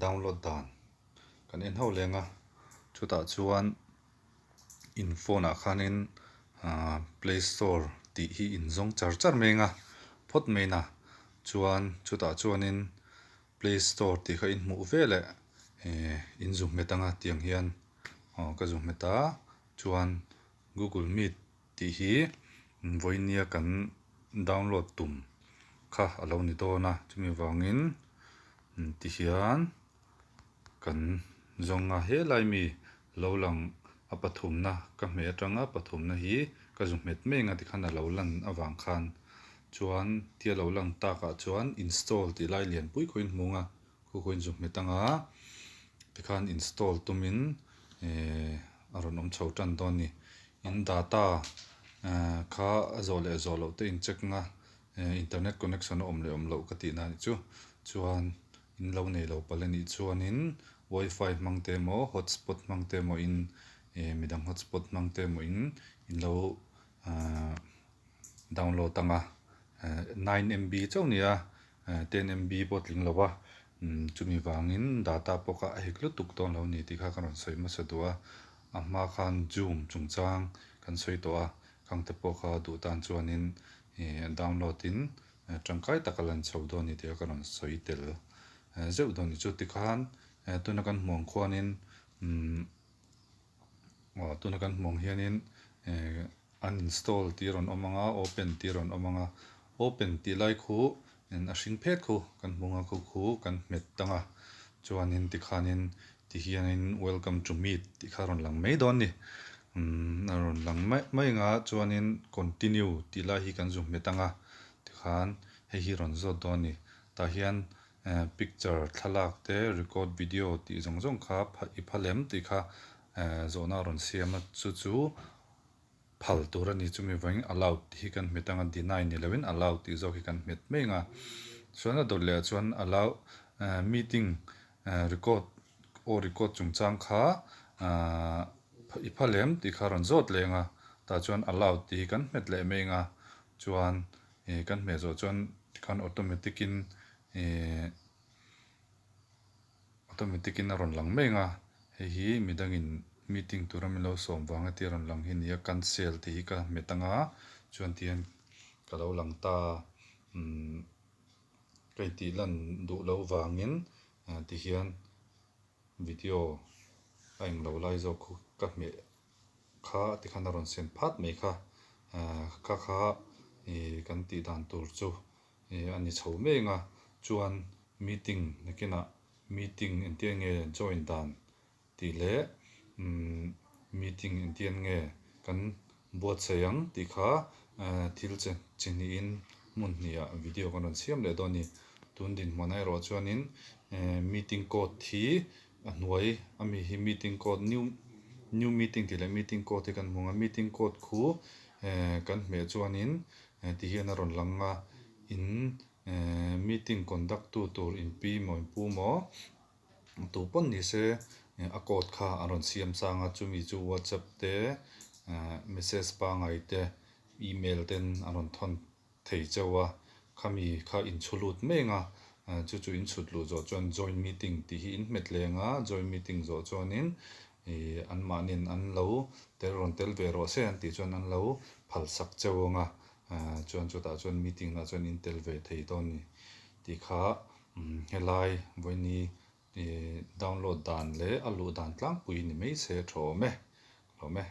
Download dan kan en ho leng a, chutah chuan in phone ah khanin ahh play store tih hi in zawng char char mai ang a, phawt mai na chuan chutah chuanin play store tih kha in hmuh veleh ehh in zu hmet ang a tiang hian aw ka zu hmet a chuan google meet tih hi vawinia kan download tum kha a lo ni dawn a chumi vangin tihian kan zawng a helai mi lo lang a pathumna ka hmeh atanga pathumna hi ka zu hmet mai ang a tikhan a lo lan avang khan chuan tia lo lang takah chuan install tih lai lianpui khawiin hmung a khu khawiin zu hmet anga tikhan install tumin ehh a rawn awm chho tan dawn a ni in data ehh kha a zawh leh zawh loh te in check anga ehh internet connection a awm leh awm loh ka tih na nih chu chuan in lo nei lo palh a nih chuanin wifi hmang te emaw hotspot hmang te emaw in ehh midang hotspot hmang te emaw in in lo ahh download anga ehh 9 MB chauh a ni a 10 MB pawh tling lo a chumi vangin data pawh kha a hek lutuk dawn lo a ni tih kha ka rawn sawi hmasa duh a a hma khan zoom chungchang kan sawi tawh a khang te pawh kha duh tan chuanin ehh download in tangkai taka lan chho dawn a ni tih kha ka rawn sawi tel zeuh dawn a ni chu tikhan tuna kan hmuh ang khuanin umm aw tuna kan hmuh ang hianin ehh uninstall tih a rawn awm ang a open tih a rawn awm ang a open tih lai khu a hring phet khu kan hmu ang a khu khu kan hmet ang a chuanin tikhanin tihianin welcome to meet tih kha a rawn lang mai dawn a ni umm a rawn lang mai mai ang a chuanin continue tih lai hi kan zu hmet ang a tikhan hei hi rawn zawt dawn a ni tah hian ehh picture thlalak te record video tih zawng zawng kha i phalem tih kha ehh zawhna a rawn siam a chu chu phal tur a ni chumi vangin allowed tih hi kan hmet ang a deny ni lovin allowed tih zawk hi kan hmet mai ang a chuan a dawt leh ah chuan allow ehh meeting ehh record aw record chungchang kha ahh i phalem tih kha a rawn zawt leh ang a tah chuan allowed tih hi kan hmet leh mai ang a chuan ih kan hmeh zawh chuan tikhan automatic in ih automatic in a rawn lang mai ang a hei hi midangin meeting tura min lo sawm vang a tia rawn lang hi a ni a cancel tih hi ka hmet ang a chuan tihian ka lo lang ta umm ka intih lan duh loh vangin tihian video a englo lai zawk khu ka hmeh kha tikhan a rawn sen phat mai kha ahh kha kha ih kan tih dan tur chu ih a ni chho mek ang a chuan meeting nakinah meeting engtiang nge join dan tih leh umm meeting engtiang nge kan buatsaih ang tih kha ehh thil che chi hnihin hmun hnihah video kan rawn siam leh dawn a ni tun dinhmun erawh chuanin ehh meeting code hi a hnuai ami hi meeting code new new meeting tih leh meeting code hi kan hmu ang a meeting code khu ehh kan hmeh chuanin ti hian a rawn lang a in ehh meeting conduct tu tur in pi maw in pu maw tu pawn ni se a code kha a rawn siam chang a chumi chu whatsapp te ehh message pangngai te email ten a rawn thawn thei chauh a khami kha in chhu lut mai ang a chu chu in chhut luh zawh chuan join meeting tih hi in hmet leng a join meeting zawh chuanin ih anmahniin an lo tel rawn tel ve rawh se an tih chuan an lo phal sak chauh ang a chuan chutah chuan meeting ah chuan in tel ve thei dawn a ni tih kha helai vawiini ih download dan leh a luh dan tlangpui ni mai se a tha awm e hlawm e.